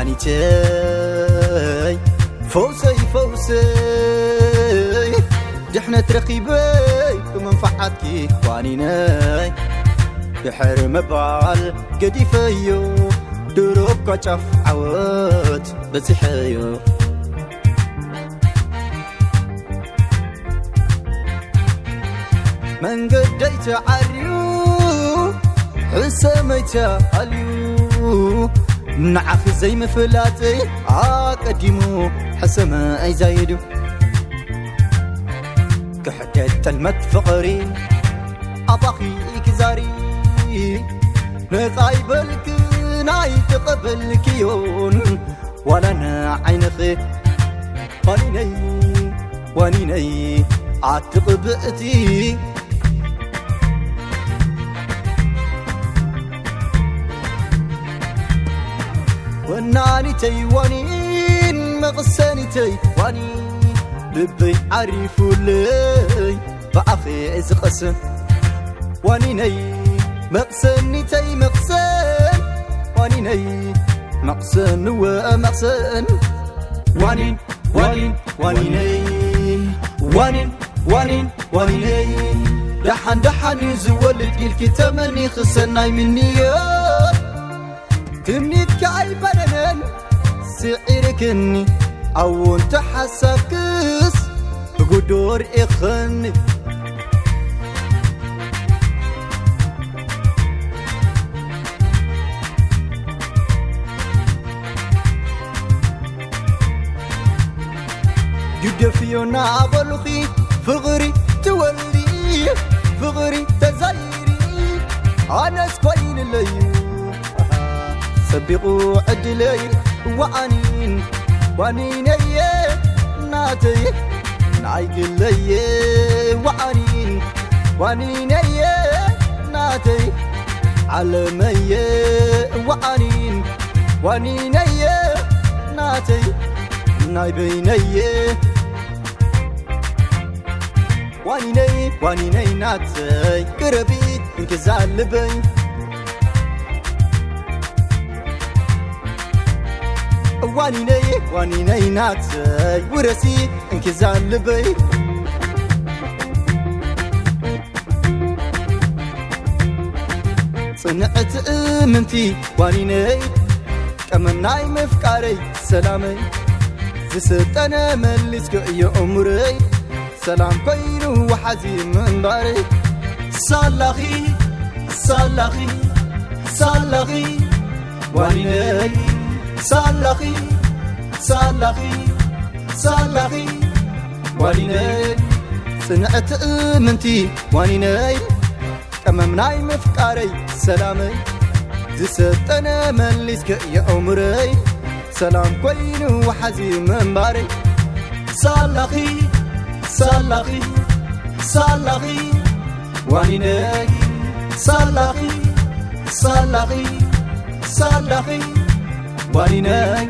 መድሓኒተይ ፈውሰይ ፈውሰይ ድሕነት ረኺበይ ብመንፈዓትኪ ዋኒነይ ድሕሪ ምባል ገዲፈዮ ድሮ እኳ ጫፍ ዓወት በጺሐዮ። መንገደይ ተዓርዩ ሕሰመይ ተኣልዩ ንዓኺ ዘይምፍላጠይ ኣቀዲሙ ሕሰመይ ዛይዱ። ክሕደት ጥልመት ፍቕሪ ኣባኺ ክዛሪ ነፃ ይበልክን ኣይተቐበልክዮን ዋላ ንዓይንኺ ዋኒነይ ዋኒነይ ኣትቕብእቲ ወናኒተይ ዋኒን መቕሰኒተይ ዋኒን ልበይ ዓሪፉለይ ብኣኺ ዝቐስን ዋኒነይ መቕሰኒተይ መቕሰን ዋኒነይ መቕሰን ወመቕሰን ዋኒን ዋኒን ዋኒነይ ዋኒን ዋኒን ዋኒነይ ደሓን ደሓን እዩ ዝወልድ ኢልኪ ተመኒኺ ሰናይ ምንዮት ትምኒትኪ ኣይበለነን ስዒርክኒ ኣዎንተ ሓሳብክስ ብጉዶ ርኢኽኒ ግደፍዮ እናበሉኺ ፍቕሪ ትወልዲ ፍቕሪ ተዛይሪ ኣነስ ኮይንለዩ ጸቢቑ ዕድለይ ዋዓኒን ዋኒነየ ናተይ ናይ ግለየ ዋዓኒን ዋኒነየ ናተይ ዓለመየ ዋዓኒን ዋኒነየ ናተይ ናይ በይነየ ዋኒነይ ዋኒነይ ናተይ ቅረቢ እንክዛ ልበይ ዋኒነይ ዋኒነይ ናተይ ውረሲ እንክዛ ልበይ ጽንዕቲ እምንቲ ዋኒነይ ቀመም ናይ ምፍቃረይ ሰላመይ ዝሰጠነ መሊስኪ እዮ እምረይ ሰላም ኮይኑ ወሓዚ ምንባረይ ሳላኺ ሳላኺ ሳላኺ ዋኒነይ ሳላኺ ሳላኺ ሳላኺ ዋኒነይ ጽንዕቲ እምንቲ ዋኒነይ ቀመም ናይ ምፍቃረይ ሰላመይ ዝሰጠነ መሊስኪ የእምረይ ሰላም ኮይኑ ወሓዚ ምንባረይ ሳላኺ ሳላኺ ሳላኺ ዋኒነይ ሳላኺ ሳላኺ ሳላኺ ዋኒነይ